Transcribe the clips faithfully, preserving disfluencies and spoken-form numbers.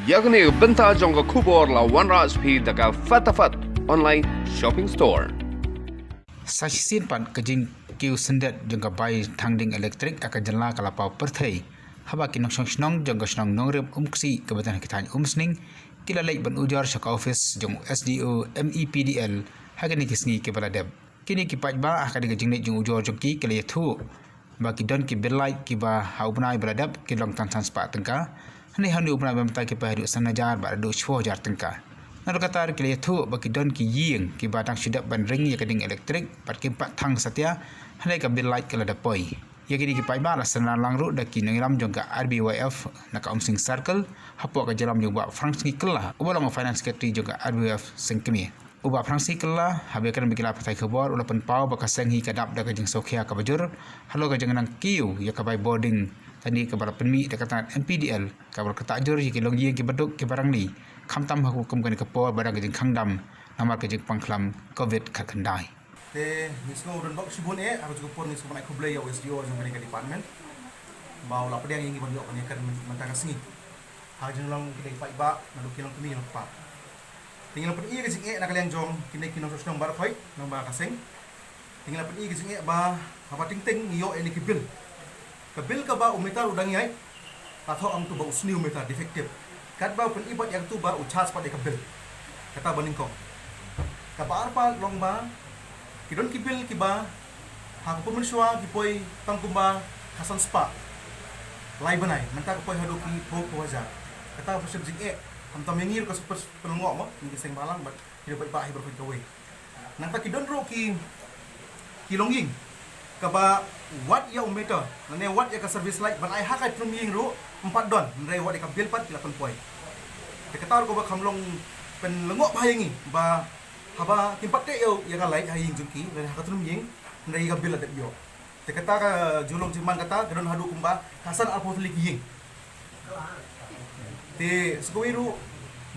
Ïa kane ka bynta jong ka khubor la wanrah sha phi da ka Fatafat Online Shopping Store. Sa shisien pat ka jingkiew syndet jong ka bai thang ding elektrik ha ka jylla ka la paw pyrthei, haba ki nongshong shnong jong ka shnong Nongrep Umksih kaba don ha ki thaiñ Umsning ki la leit ban ujor sha ka ophis jong u S D O M E P D L ha kine ki sngi kiba la dep. Kine ki paidbah ha kane ka jingleit jingujor jong ki ki la ïathuh ba ki don ki bill light kiba ha u bnai ba la dep ki long tang san spah tyngka. Hynrei ha une u bnai ba mynta ki poi haduh san hajar bad haduh shiphew hajar tyngka. Naduh kata ki la ïathuh ba ki don ki ïing kiba dang shu dep ban ring ïa ka ding elektrik bad kim pat thang satia, hynrei ka bill light ka la dep poi. Ïa kine ki paidbah la synran lang ruh da ki nongïalam jong ka R B Y F na ka Umsning Circle, hapoh ka jingïalam jong u Bah Francis Kylla uba long u Finance Secretary jong ka R B Y F Seng Kmie. U Bah Francis Kylla, haba ïakren bad ki lad pathai khubor, u la pynpaw ba ka seng hi ka dap da ka jingsngewkhia kaba jur halor ka jingnang kiew ïa ka bai bording thang ding kaba la pynmih da ka tnat M P D L, kaba la ktah jur ïa ki longïing kiba duk kiba rangli, khamtam ha ka kum kane ka por ba dang ka jingkhang dam namar ka jingpang khlam Covid khatkhyndai. Te ngi sngew don bok shibun eh, ha kajuh ka por ngi sngew ban ai khublei ïa u S D O jong kane ka department ba u la pdiang ïa ngi ban ïoh ban ïakren mynta ka sngi ha ka jinglong kine ki paidbah naduh ki longkmie longkpa. Te ngi la pyni ka jingeh na ka liang jong kine ki nongshong shnong baroh khoit, nongba ka seng. Te ngi la pyni ka jingeh ba haba teng teng ngi ïoh ïa kine ki bill. Ka bill kaba u meter u dang ïaid, la thoh hangto ba u sniew meter defective. Katba u pyni pat ïa kato ba u charge pat ïa ka bill. Kata ba nyngkong. Kaba ar pat long ba ki don ki bill kiba ha ka por mynshuwa ki poi tang kumba khatsan spah lai bnai, mynta ka poi haduh ki phew phew hajar. Kata ka pyrshah jingeh, khamtam ïa ngi ruh ka super pynlyngngoh mo, ngi ki seng balang bad ki ruh paidbah hi baroh kawei. Nangta ki don ruh ki, ki longïing kaba wat ïa u meter lane wat ïa ka service light ban ai ha ka tnum ïing ruh ym pat don, hynrei wat ïa ka bill pat ki la pynpoi. Te kata ruh kaba kham long pynlyngngoh bha ïa ngi ba haba kim pat teh ïa u, ïa ka light ha ïing jong ki lane ha ka tnum ïing, hynrei ïa ka bill la dep ïoh. Te kata ka jinglong jingman kata ka don haduh kumba khatsan arphew tylli ki ïing. Te sa kawei ruh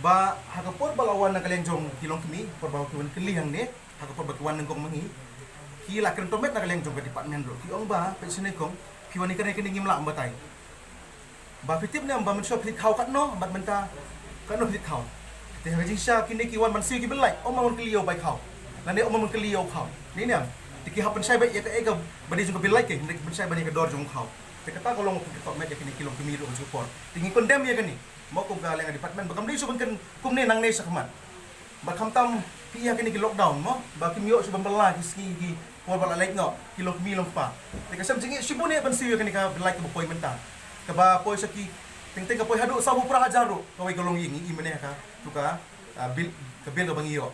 ba ha ka por ba la wan na ka liang jong ki longkmie, por ba ki wan kylli hangne, ha ka por ba ki wan nyngkong ma ngi, ki la kren tymmen na ka liang jong ka department ruh, ki ong ba peit shane kong, phi wan ïakren ïa kane ngim lah ban batai. Ba phi tip ne em ba mynshuwa phi leit khaw katno bad mynta katno phi leit khaw. Te ha ka jingshisha kine ki wan ban siew ki bill light, ym wan kylli ïa u bai khaw lane ym wan kylli ïa u khaw. Dei ne em? Te ki hap pynshai beit ïa kaei kaba dei jong ka bill light, ki hap pynshai beit ïa ka dor jong u khaw. Te kata ka long ka pynkynthoh met ïa kine ki longkmie ruh ha kajuh ka por. Te ngi condemn ïa kane mo kum ka liang ka department ba kam dei shuh ban kren kumne nangne shakhmat. Bad khamtam phi ïa kane ki lockdown mo, ba kim ïoh shuh ban bylla ki sngi ki por ba la leit noh ki longkmie longkpa. Te ka shem jingeh shibun eh ban siew ïa kane ka bill light kaba poi mynta, kaba poi sha ki, teng teng ka poi haduh sawphew phra hajar ruh kawei ka longïing, ngi i mynne ha ka, tu ka, ah, bill, ka bill kaba ngi ïoh.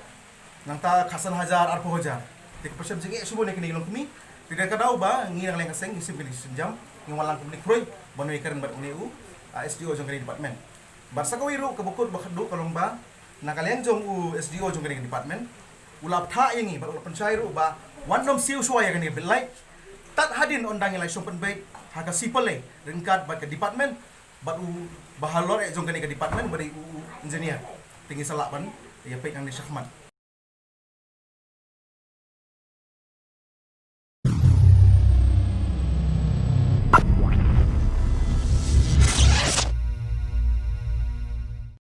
Nangta khatsan hajar, arphew hajar. Te ka pyrshah jingeh shibun ïa kine ki longkmie. Te da ka daw ba ngi na ka liang ka seng ngi shim kane ka sienjam, ngi wan lang kumne khrui ban ïakren bad une u, ah, S D O jong kane ka department. Bad sa kawei ruh kaba kut ba khatduh ka long ba na ka liang jong u S D O jong kane ka department, u la bthah ïa ngi bad u la pynshai ruh ba wat nym siew shuwa ïa kane ka bill light tad hadien ynda ngi la shong pynbeit ha ka C P L A ryngkat bad ka department bad u, ba halor eh jong kane ka department ba dei u, u engineer. Te ngi sa lah ban ïa peit nangne shakhmat.